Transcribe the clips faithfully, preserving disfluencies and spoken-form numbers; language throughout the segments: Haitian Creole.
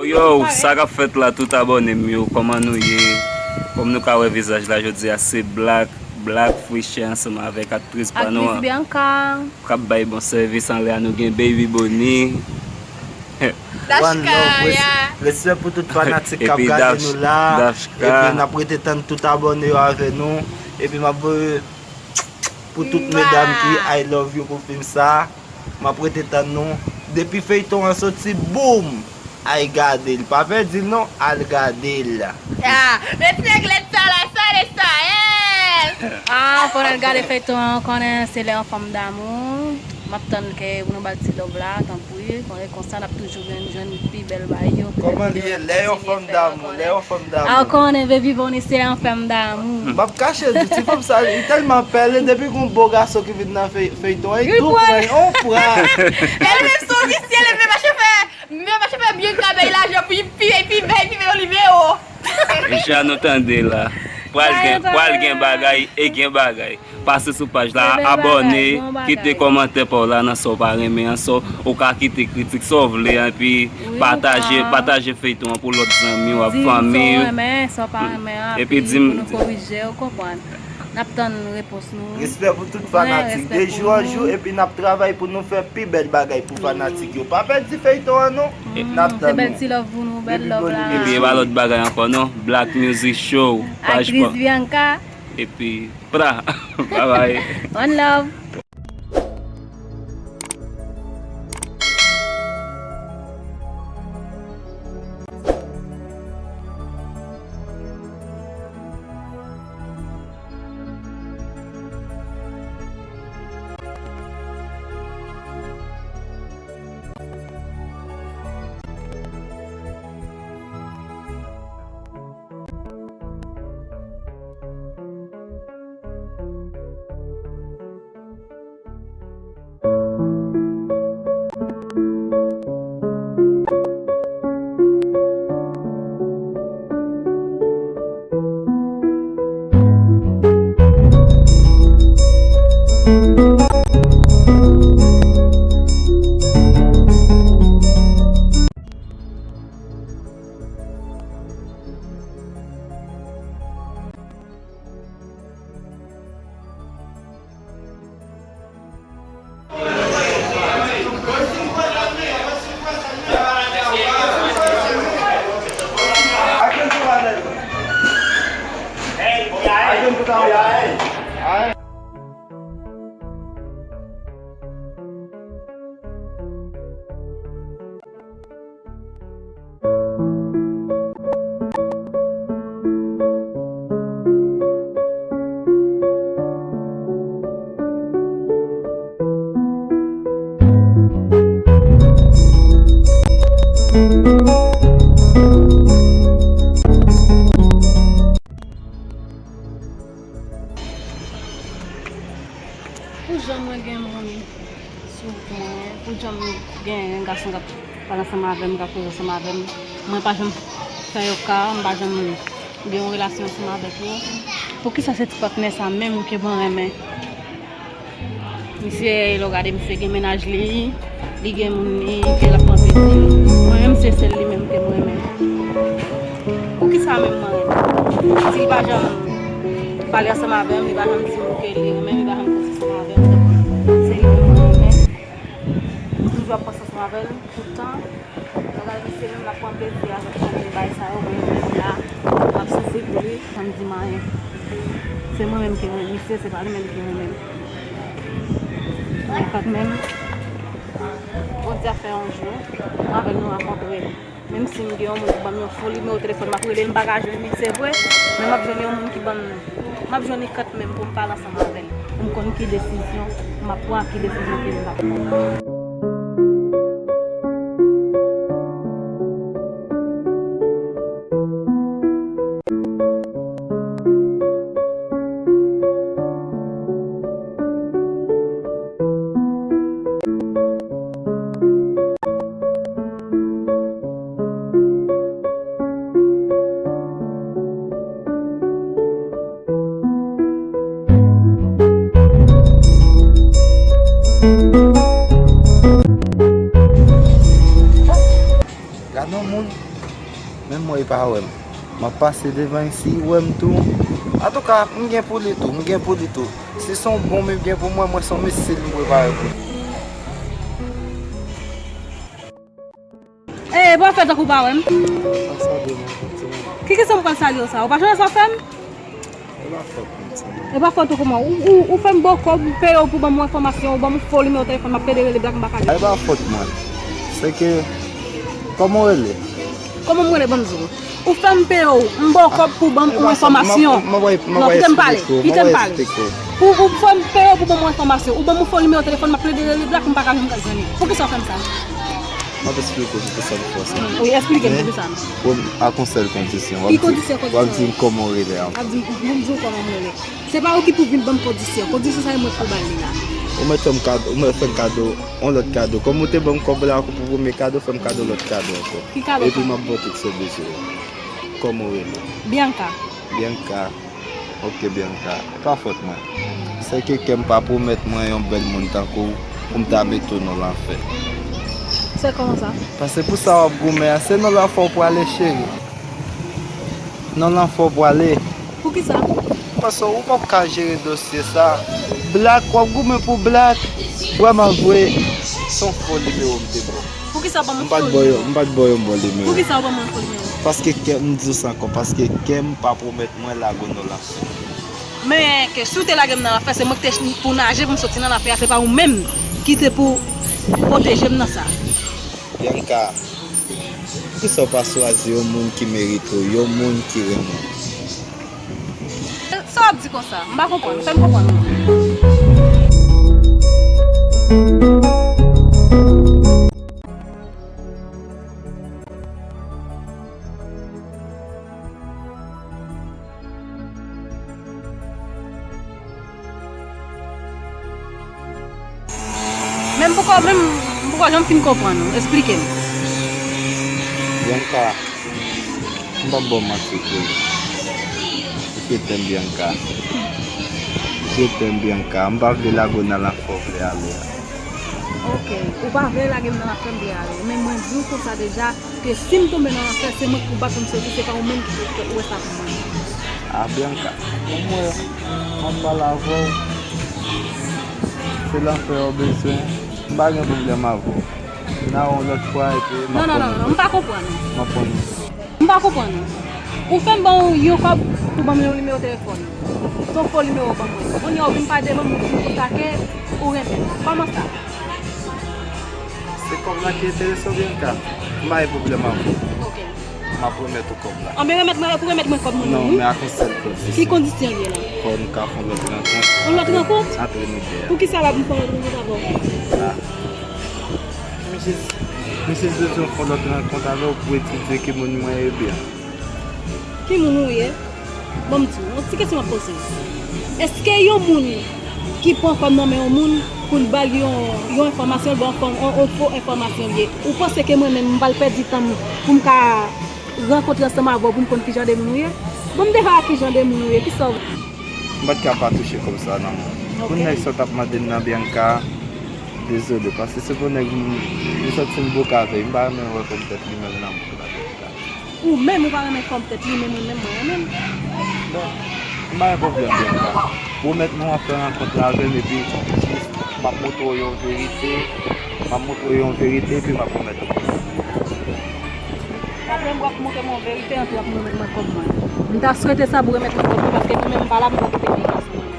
Yo, sa k ap fèt la, tout abòne m yo, kòman nou ye? Kòm nou ka wè vizaj la jodi a, se Black, Black Fresh ansanm avèk aktris pa nou an, k ap bay bon sèvis anlè a, nou gen Baby Boni. One love, respè pou tout fanatik k ap gade nou la. Epi n ap rete tann tout abòne yo avè nou. Epi m ap voye pou tout medam ki I love you pou fim sa. M ap rete tann nou. Depi feyton an soti, boum! Ay gade l. Pa pèdi l non, al gade l. Ah, men ti nèg lèd sa la, sa lè sa, eh! Ah, fò n al gade feyton an, konnen se lè yon fanm damou. M ap tann ke pou nou ba l ti love la, tanpri. Wi, konnen konsa n ap toujou jwenn, jwenn pi bèl bagay yo. Kòman li ye? Lè yon fanm damou, lè yon fanm damou. Ah, konnen Baby Boni se yon fanm damou. M ap kache di ti fanm sa, li tèlman pèlen, depi gon bo gason ki vin nan fey-, feyton an, li tou pran yon frap. E li menm se yon visye, li menm mache fè, menm mache fè byen kabèy lajan pou li pi, pi bèl, pi bèl, pi bèl nimewo. Jan nou tande la. Pral gen, pral gen bagay, e gen bagay. Pase sou paj la, abòne, kite kòmantè pa w la nan sa w pa renmen an, sa w, ou ka kite kritik sa w vle an, epi pataje, pataje feyton an pou lòt zanmi w ak fanmi w. Di m sa w renmen, sa w pa renmen an, epi di m pou nou korije, ou konprann. N ap tann repons nou. Respè pou tout fanatik. De jou an jou, epi n ap travay pou nou fè pi bèl bagay pou fanatik yo. Pa pèdi feyton an non. N ap tann nou. Se bèl ti love pou nou, bèl love la. Epi e pa lòt bagay ankò non. Black Music Show, paj pa. Aktris Bianca. Epi, pra, bye bye. One love. Pou jan mwen gen moun sou mwen, pou jan m gen yon gason k ap pale ansanm avè m, k ap koze ansanm avè m, mwen pa janm fè yo ka, m pa janm gen yon relasyon ansanm avèk yo. Poukisa se ti patnè sa menm ke mwen renmen? Misye, lè w gade, misye gen mennaj li, li gen moun li ke l ap pran plezi. Mwen menm, se sèl li menm ke mwen renmen. Poukisa menm mwen renmen? Si li pa janm pale ansanm avè m, li pa janm di m ke li renmen m, li pa janm koze ansanm avè m, donk, se li menm mwen renmen. M toujou ap panse ansanm avè l, tout tan. Lè w gade misye menm, l ap pran plezi avèk fanmi l, bagay sa yo, mwen menm la, m ap soufri pou li, san m di m anyen. Se mwen menm ki renmen misye, se pa li menm ki renmen m. Mwen pa t menm, Bondye ap fè yon jou, mwen avè l nou rankontre. Menm si m gen yon moun ki ban m yon fo nimewo telefòn, m ap rele l, m pa ka jwenn li, se vre, men m ap jwenn yon moun ki ban m, m ap jwenn li kanmenm pou m pale ansanm avè l, pou m konn ki desizyon m ap pran, ak ki desizyon ke li p ap pran. Menm mwen, li pa wè m. M ap pase devan isi, li wè m tou. Antouka, m gen pou li tou, m gen pou li tou. Si se yon bonm li gen pou mwen, mwen se yon misil m prepare pou li. Ey, pa fè tankou w pa wè m. Pa salye m ankò, timoun. Ki kisa m pral salye w sa? Ou pa sonje sa w fè m? E pa fòt mwen, timoun. E pa fòt ou kòman? Ou, ou, ou fè m ba w kòb, m peye w pou ban m yon enfòmasyon, ou ban m yon fo nimewo telefòn, m ap plede rele blak, m pa ka jwenn. E pa fòt mwen. Se ke, kòman w rele? Kòman m rele, ban m di w? Ou fè m peye w, m ba w kòb pou ban m yon enfòmasyon. Non, kite m pale, kite m pale. Ou, ou fè m peye w pou ban m yon enfòmasyon. Ou ban m yon fo nimewo telefòn, m ap plede rele blak, m pa ka jwenn, m pa ka jwenn li. Poukisa w fè m sa? M ap eksplike w poukisa m fè sa. Wi, eksplike m poukisa. Bon, ak yon sèl kondisyon. Ki kondisyon, kondisyon? W ap di m kòman w rele a. W ap di m, pou m di w kòman m rele. Se pa ou ki pou vin ban m kondisyon. Kondisyon sa e mwen ki pou ba l li la. Ou mèt fè m kado, ou mèt fè m kado, yon lòt kado. Kòm ou te ban m kòb la pou premye kado, fè m kado lòt kado ankò. Ki kado sa? Epi m ap ba w tout sa w bezwen. Kòman w rele? Bianca. Bianca. Ok, Bianca, e pa fòt mwen. Se ke kè m pa pwomèt mwen yon bèl moun tankou w pou m ta mete w nan lanfè. Se kòman sa? Paske pou sa w ap goumen an, se nan lanfè w prale, cheri. Nan lanfè w prale. Poukisa? Paske ou p ap ka jere dosye sa. Blak, w ap goumen pou blak. Vrèman vre, se yon fo nimewo m te ba w. Poukisa w pa ban mwen fo nimewo? M pa t ba w yon, m pa t ba w yon bon nimewo. Poukisa w pa ban mwen fo nimewo? Paske kè m, m di w sa ankò, paske kè m pa pwomèt mwen lage w nan lanfè. Men ke si w te lage m nan lanfè, se mwen ki te ch-, pou naje pou m soti nan lanfè a, se pa ou menm ki te pou pwoteje m nan sa. Bianca, poukisa w pa chwazi yon moun ki merite w, yon moun ki renmen w? Sa w ap di konsa? M pa konprann. Fè m konprann. Men m poko, men m poko janm fin konprann ou. Eksplike m. Bianca, m p ap ba w manti vre. Je t'aime, Bianca. Je t'aime, Bianca. M pa vle lage w nan lanfè w vle ale a. Ok, ou pa vle lage m nan lanfè m vle ale. Men mwen di w konsa deja, ke si m tonbe nan lanfè, se mwen ki pou bat pou m soti, se pa ou menm ki pou fè, ou wè sa pou mwen. Ah, Bianca, bon, mwen, m ap pale avè w. Se lanfè w bezwen. M pa gen pwoblèm avè w. N a wè yon lòt fwa, epi m ap... Non, non, non, non, non, m pa konprann ou. M ap konn ou. M pa konprann ou. Ou fè m ban w yon kòb pou ban m yon nimewo telefòn. Se yon fo nimewo w ban mwen. Kounye a w vin pale devan m, ou di m konsa ke ou renmen m. Kòman sa? Se kòb la ki enterese w, Bianca? M pa gen pwoblèm avè w. Ok. M ap remèt ou kòb la. Anben, remèt mwen, pou remèt mwen kòb mwen, non, wi. Non, men ak yon sèl kondisyon. Ki kondisyon l ye la? Fò nou ka fè yon lòt rankont. Yon lòt rankont? Antre nou de a. Poukisa l ap fè yon lòt rankont avè w? Ah. M jis, m jis bezwen fè yon lòt rankont avè w pou etidye ki moun mwen ye byen. Ki moun ou ye? Ban m di w, yon ti kesyon m ap poze w. Èske yon moun ki pran kòb nan men yon moun pou l ba l yon, yon enfòmasyon, l ba w yon, yon, yon fo enfòmasyon l ye, ou panse ke mwen menm, m pral pèdi tan m pou m ka rankontre ansanm avè w pou m konn ki jan de moun ou ye? Ban m deja wè ki jan de moun ou ye, kisa w... M pa t ka pa touche kòb sa nan men w. Ok. Pou nèg sa w t ap mande m nan, Bianca, dezole, paske se pou nèg m, m santi m bouke avè l, m pa renmen wè kòm tèt li menm nan men w la, Bianca. Ou menm, ou pa renmen kòm tèt li, men mwen menm, mwen renmen l. Bon, m pa gen pwoblèm, Bianca. Pwomèt mwen w ap fè rankont la avè m, epi m ap montre w yon verite. M ap montre w yon verite, epi m ap remèt ou kòb la. Apre w ap montre m yon verite, anpi w ap remèt mwen kòb mwen. M ta swete sa pou remèt mwen kòb mwen, paske mwen menm m pa la pou m ta kite yon gason.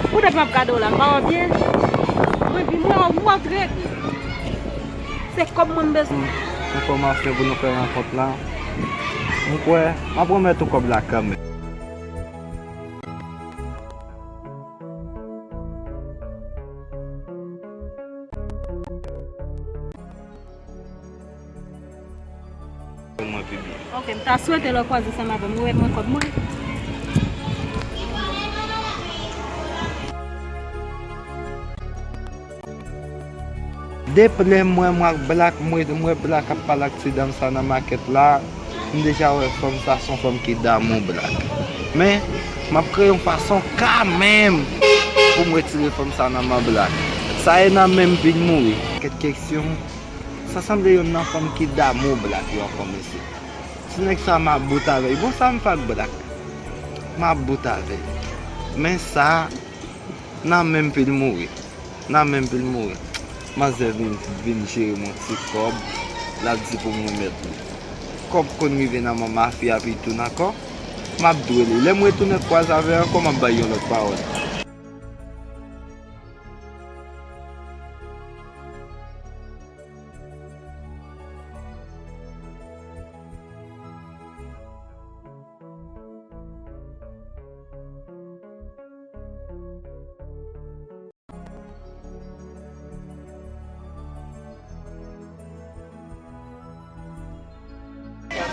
Poutèt m ap gade w la, m pa wè w byen. Mwen di, mwen wè w, mwen wè w trè byen. Se kòb mwen m bezwen. Enfòmasyon pou nou fè rankont la. M kwè, m ap remèt ou kòb la kanmenm. Mwen pi byen. Ok, m ta swete lè w kwaze ansanm avè m, ou remèt mwen kòb mwen. M Depi lè m wè m ak Black, m wè, m wè Black ap pale ak ti dam sa nan makèt la, m deja wè fanm sa se yon fanm ki damou Black. Men, m ap kreye yon fason kanmenm pou m retire fanm sa nan men Black. Sa e nan men m vin mouri. Kèt kesyon, sa sanble youn nan fanm ki damou Black yo ankò, mesye. Ti nèg sa m ap bout avè l. Bon, sa m fè ak Black? M ap bout avè l. Men sa, nan men m vin mouri. Nan men m vin mouri. Manzè vin, vin jere m yon ti kòb, l ap di pou m remèt li. Kòb konn rive nan men mafya pi tou ankò. M ap dwe li. Lè m retounen kwaze avè l ankò, m ap bay yon lòt pawòl.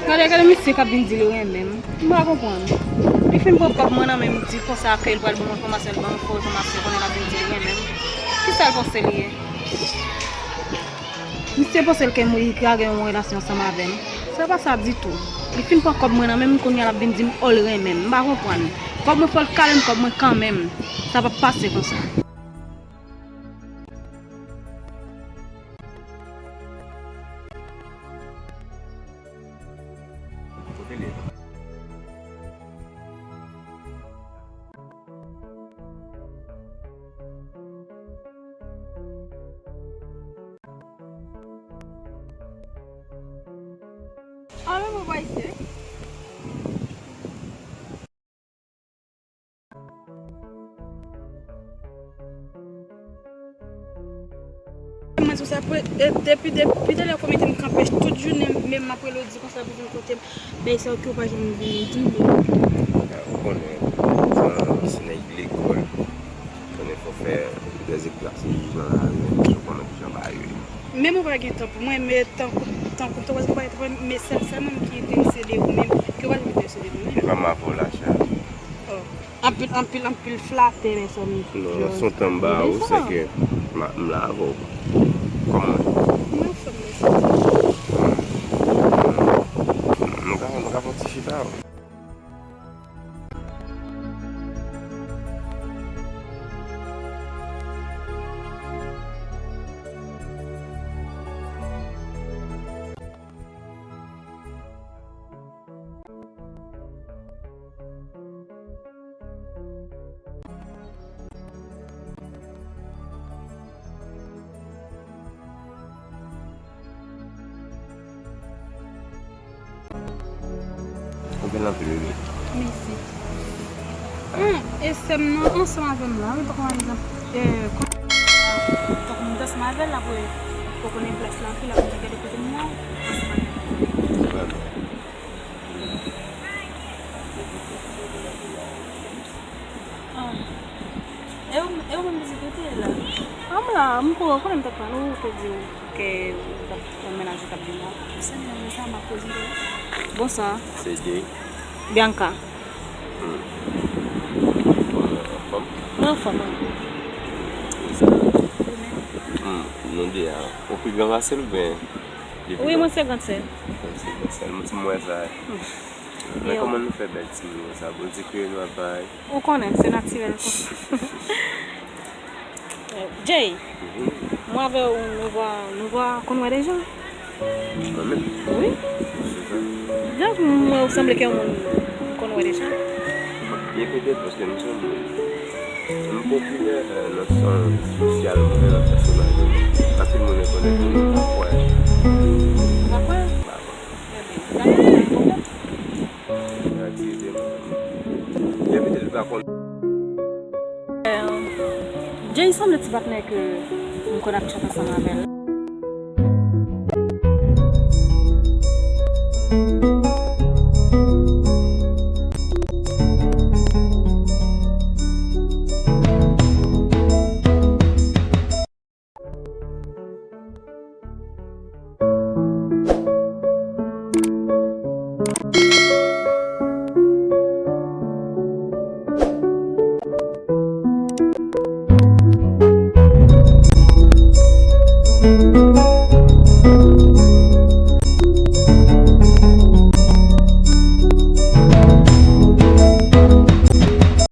Gade, gade misye k ap vin di li renmen m. M pa konprann. Li fin pran kòb mwen nan men m, di konsa ke l pral ban m enfòmasyon, l ban m fo enfòmasyon, kounye a l ap vin di li renmen m. Kisa l panse li ye? Misye panse l ke mwen ka gen yon relasyon ansanm avè m. Se pa sa ditou. Li fin pran kòb mwen nan men m, kounye a l ap vin di m, o, l renmen m. M pa konprann. Kòb mwen, fò l kale m kòb mwen kanmenm. Sa p ap pase konsa. Kote l ye? Alo, bòbòy, se. Mwen sou sa, pou, e, depi, depi talè w mete m kanpe tout jounen, menm m ap rele w di konsa pou vin kote m. Bagay sa yo ke w pa janm vin di m. Ou konnen, sa, se nèg lekòl. Konnen fò fè de deplasman nan lari, ou konnen kijan bagay yo ye. Menm ou pa gen tan pou mwen, men tankou, tankou, tankou ou pa gen tan pou mwen, men sèl, sèl mwen ki enterese de ou menm, ke w pa janm enterese de mwen menm. Epa m avè w la, cheri. Oh. Anpil, anpil, anpil flatè, men sa m. Non, se yon tan m ba ou, se ke m la avè w. Kòman? Mwen anfòm, mèsi. Nou ka, nou ka fè yon ti chita, wi. Ou bèl anpil, bebe. Mèsi. Ah, e sè m nan ansanm avè m la, wi, tankou pa egzanp, e, kon, tankou m t ansanm avè l, apre, ou konnen plas la anpil, apre m te gade kote m nan, ansanm avè m. Ah. E ou, e ou menm, Mezi, kote w ye la? Ah, m la, m konnen, ou konnen m t ap pale, ou te di w ke ou t ap yon mennaj ou k ap vin la. Se mennaj mwen sa, m ap prezante w. Bonswa. Se Jay. Bianca. Hmm. Ou anfòm? Mwen anfòm, wi. Ou menm? Hmm, nou de a. Ou pi gran pase l oubyen li pi gran? Wi, mwen se gran sè. Mwen se gran sè l. Mwen ti mwen sa. Hmm. Men kòman nou fè bèl ti moun sa? Bondye kreye nou ap bay. Ou konnen, se natirèl konsa. Jay, mwen avè w, nou va, nou va konn wè deja? Mwen menm? Wi. Jan m wè w, sanble ke yon moun m konn wè deja. Byen petèt, paske m se yon moun, m popilè, euh, nan sans sosyal mwen, nan pèsonaj mwen. Anpil moun rekonèt mwen, m pa kwè. Ou pa kwè? M pa kwè. Ebyen, dakò, pa gen pwoblèm. Jay sanble ti patnè ke m konn ap chat ansanm avè l.